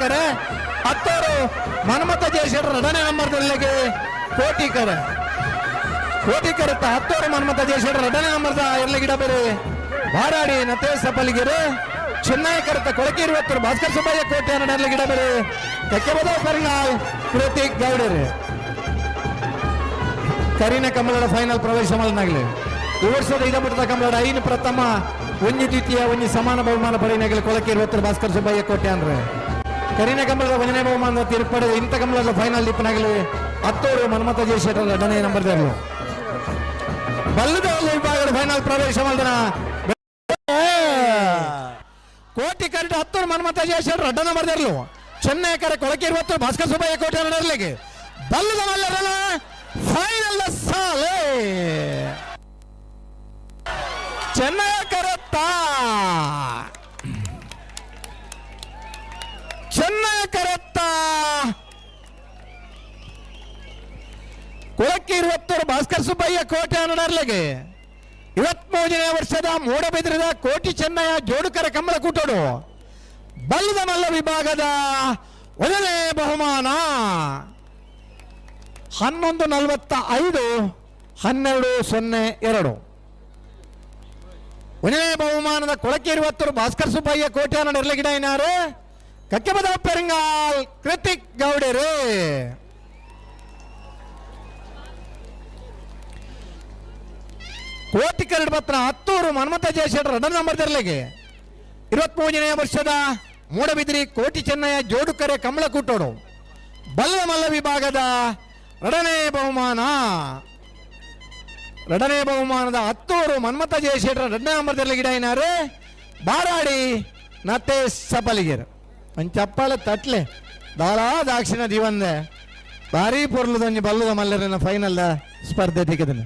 ಕರೆ ಹತ್ತೋರು ಮನ್ಮಥ ಜಯಶೆಟ್ಟರ್ ಎರಡನೇ ನಂಬರ್ ದಲ್ಲಿಗೆ ಕೋಟಿ ಕರೆ. ಕೋಟಿ ಕರೆತ್ತ ಹತ್ತೋರು ಮನ್ಮಥ ಜಯಶೆಟ್ಟರ್ ಎರಡನೇ ನಂಬರ್ದ ಎರ್ಲಗಿಡ ಬೇರೆ ಬಾರಾಡಿ ನತೇಶ ಪಲಿಗೆರೆ. ಚೆನ್ನೈ ಕರೆತ ಕೊಳಕೇರಿ ಹೊತ್ತರು ಭಾಸ್ಕರ್ ಸುಬ್ಬಯ್ಯ ಕೋಟೆ ಗಿಡ ಬೇರೆ ಕಕ್ಕೆಬದ ಪೆರಂಗಾಲ್ ಕೃತಿಕ್ ಗೌಡರು. ಕರಿನ ಕಂಬಳದ ಫೈನಲ್ ಪ್ರವೇಶ ಮಲ್ನಾಗಲಿ. ಈ ವರ್ಷದ ಇದಮಟ್ಟದ ಕಂಬಳದ ಐನು ಪ್ರಥಮ, ಒಂಜಿ ದ್ವಿತೀಯ, ಒಂಜಿ ಸಮಾನ ಬಹುಮಾನ ಪಡೆಯನಾಗಲಿ. ಕೊಳಕೇರಿ ಹೊತ್ತರು ಭಾಸ್ಕರ್ ಸುಬ್ಬಯ್ಯ ಕೋಟೆ ಅಂದ್ರೆ ಕರಿನ ಕಂಬಳದ ಒಂದನೇ ಬಹುಮಾನದ ತೀರ್ಪಡೆ. ಇಂಥ ಕಂಬಳದ ಫೈನಲ್ ದಿಪ್ಪನಾಗಲಿ ಹತ್ತೂರು ಮನ್ಮಥ ಜಯಶೇಖರ್ ಎರಡನೇ ನಂಬರ್ ದೇರ್ಲು. ಬಲ್ಲದ ವಿಭಾಗದ ಫೈನಲ್ ಪ್ರವೇಶ ಮಲ್ದನ ಕೋಟಿ ಕರೆಂಟ್ ಹತ್ತೂರು ಮನ್ಮಥ ಜಯಶೇಖರ್ ಎರಡನೇ ನಂಬರ್ ದೇರ್ಲು. ಚೆನ್ನೈ ಕರೆ ಕೊಳಕೇರಿ ಹೊತ್ತು ಭಾಸ್ಕರ್ ಸುಬ್ಬಯ್ಯ ಕೋಟೆ ಎರಡರ್ಲಿಗೆ ಬಲ್ಲದ ಮಲ್ಲರನ ಫೈನಲ್ ಸಾಲೆ. ಚೆನ್ನೈ ಕರತ್ತ, ಚೆನ್ನೈ ಕರತ್ತ ಕೊಳಕೇರಿ ಹೊತ್ತೂರು ಭಾಸ್ಕರ್ ಸುಬ್ಬಯ್ಯ ಕೋಟೆ ಅನ್ನಡರ್ಲಿಗೆ 23ನೇ ವರ್ಷದ ಮೂಡಬಿದ್ರದ ಕೋಟಿ ಚೆನ್ನಯ್ಯ ಜೋಡುಕರ ಕಮ್ಮಲ ಕೂಟೋಡು ಬಲ್ಲದ ಮಲ್ಲ ವಿಭಾಗದ ಒಂದನೇ ಬಹುಮಾನ. 11:45, 12:02. ಒಂದನೇ ಬಹುಮಾನದ ಕೊಳಕೇರಿ ಹೊತ್ತರು ಭಾಸ್ಕರ್ ಸುಬ್ಬಯ್ಯ ಕೋಟೆ ಗಿಡ ಏನಾರು ಕಕ್ಕೆಬದ ಪೆರಂಗಾಲ್ ಕೃತಿಕ್ ಗೌಡರು. ಕೋಟಿ ಕರಡು ಪತ್ರ ಹತ್ತೂರು ಮನ್ಮಥ ಜಯಶೆಟ್ಟರ್ ಎರಡನೇ ನಂಬರ್ ದರ್ಲೆಗೆ 23ನೇ ವರ್ಷದ ಮೂಡಬಿದ್ರಿ ಕೋಟಿ ಚೆನ್ನಯ್ಯ ಜೋಡುಕರೆ ಕಮಲ ಕೂಟೋಡು ಬಲ್ಲಮಲ್ಲ ವಿಭಾಗದ ಎರಡನೇ ಬಹುಮಾನ. ಎರಡನೇ ಬಹುಮಾನದ ಹತ್ತೂರು ಮನ್ಮಥ ಜಯಶೆಟ್ಟರ್ ಎರಡನೇ ನಂಬರ್ ಗಿಡ ಏನಾರು ಬಾರಾಡಿ ನತೆ ಸಪಲಿಗೆರು. ಒಂದು ಚಪ್ಪಾಳೆ ತಟ್ಲೆ. ದಾಳಾ ದಾಕ್ಷಿಣ ದಿವಂದೆ ಭಾರಿ ಪೊರ್ಲುದೊಂಜಿ ಬಲ್ಲದ ಮಲ್ಲರನ್ನ ಫೈನಲ್ ಸ್ಪರ್ಧೆ ತಿಕ್ಕದನೆ.